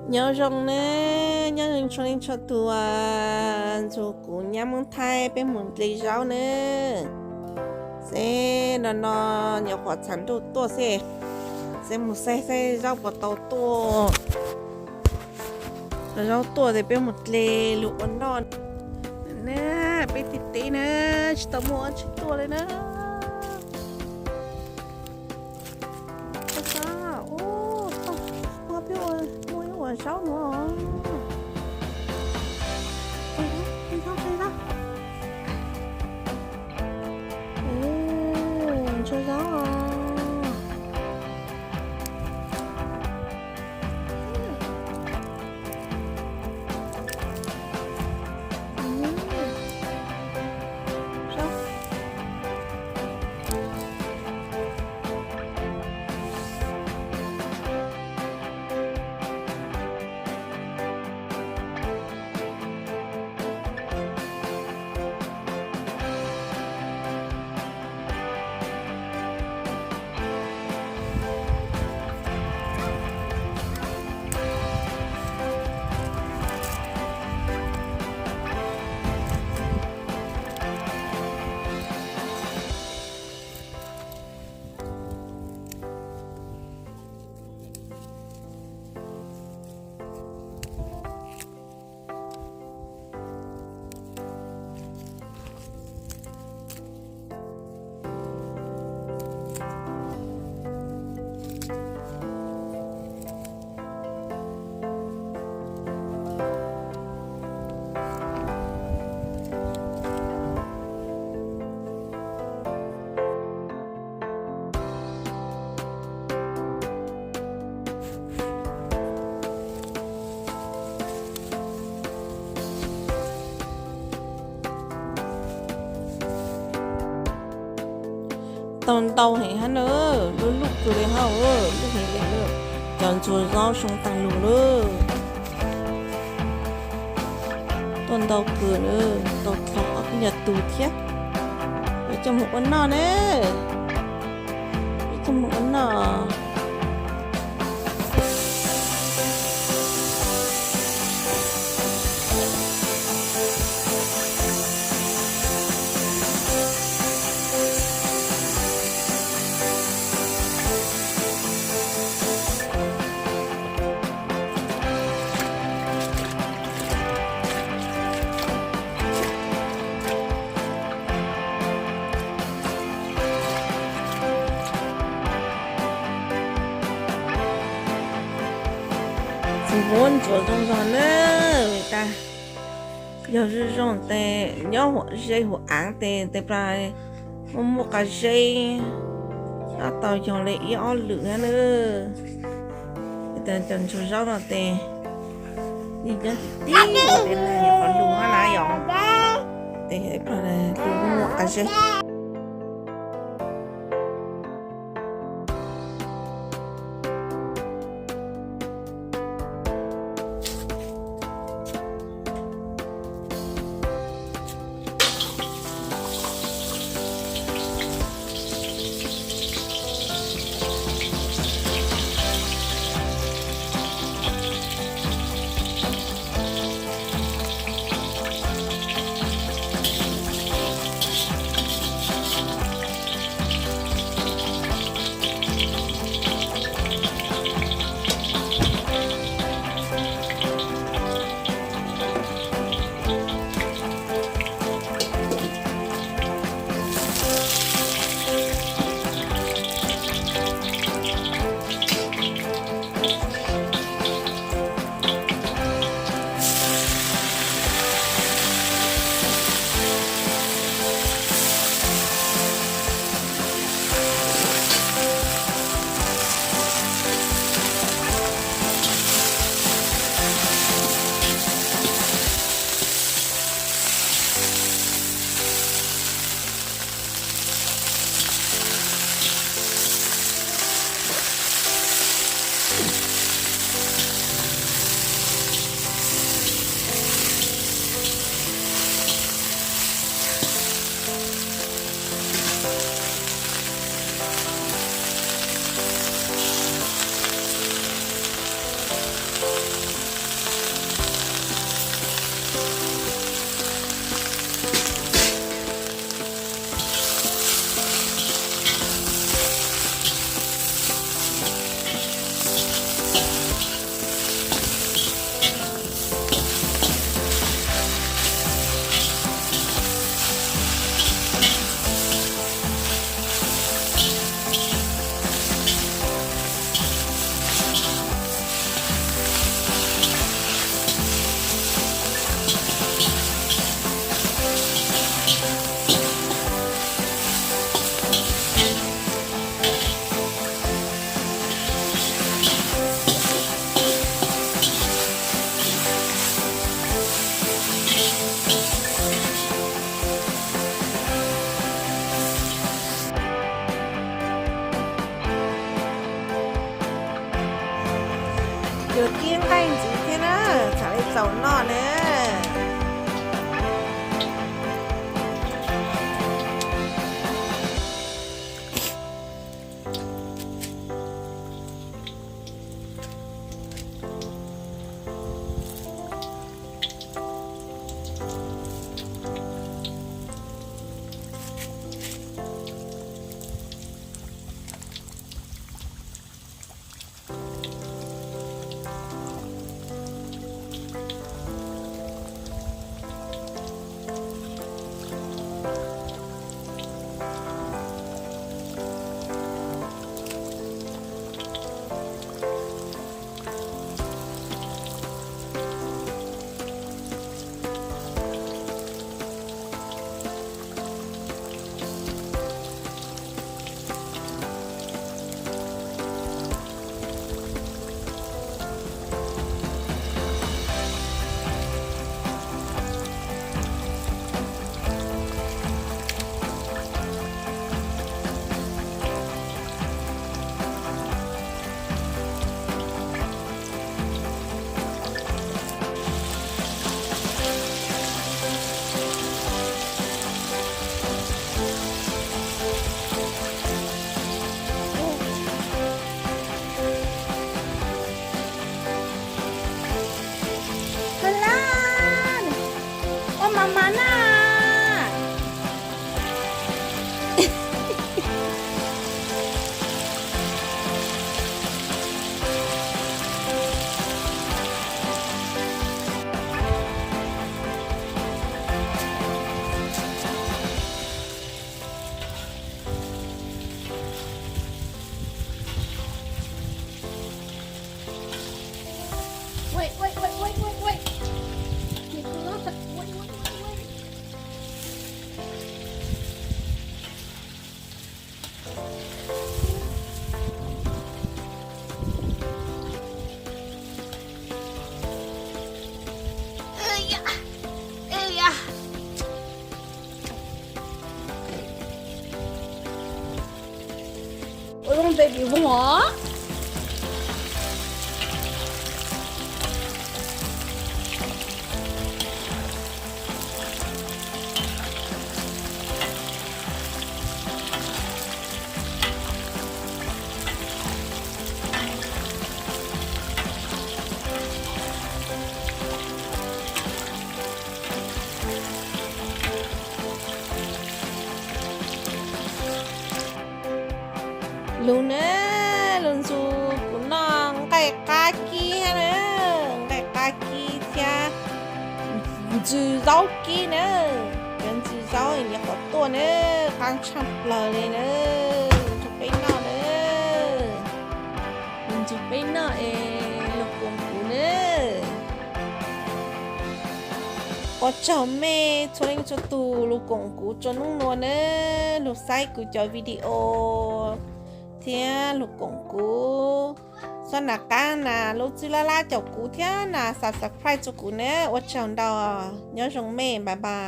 Nyob zoo nawb, nyob zoo txhua leej txhua tus, ntxuag kuv nyab Hmoob Thaib peb mus dle zaub nawb. Seb no no nyuam qhuav txhav ntuj tuaj xwb, seb mus saib saib zaub puas tau tuaj. Tau zaub tuaj ces peb mus dle lug ua noj. Na, peb tib teb na, tsis tau muaj dab tsi tuaj li na. Peb ua zaub no. Ntsuag zaub os. Tau ntau heev hab na, lub lub kawg li hab, lub heev li na. Cov ntsuag zaub soo taag lug na. Tuaj ntau kawg na, tau thov ob peb nyuag tug thiab. Yuav coj moog ua noj na, yuav coj moog ua noj. Txiv huab ntsuav zoo zog na, tas yog zoo zoo tes nyob huv ze huv aav tes tes plas muaj muaj qas zeb, nyob tau yog li ib ob lwm na. Cov ntsuag zaub no tes yeej nyob tib tib tes nyuam qhuav lug hab na yom, tes muaj muaj qas zeb. Kib nqaij ntxiv thiab na, txham li txaus noj na. Hwj Laj, ua mas mas na. Ua zoo baby voog os. Lug na, lug ntxug kuv noj nqaij qab kib na, nqaij qab kib thiab ntxws zaub kib na. Cov ntxws zaub nyuam qhuav tuaj na, qab tshaj plaws li na. Ntxug peb noj na, ntxug peb noj es lug koom kuv na. Ua tsaug mej txhua leej txhua tug lug koom kuv txhua nub nua na, lug saib kuv cov video thiab lug koom kuv. Xob nas qab nas lub txwb lab lab caum kuv thiab nas subscribe txug kuv na. Ua tsaug ntau, nyob zoo mej, bye bye.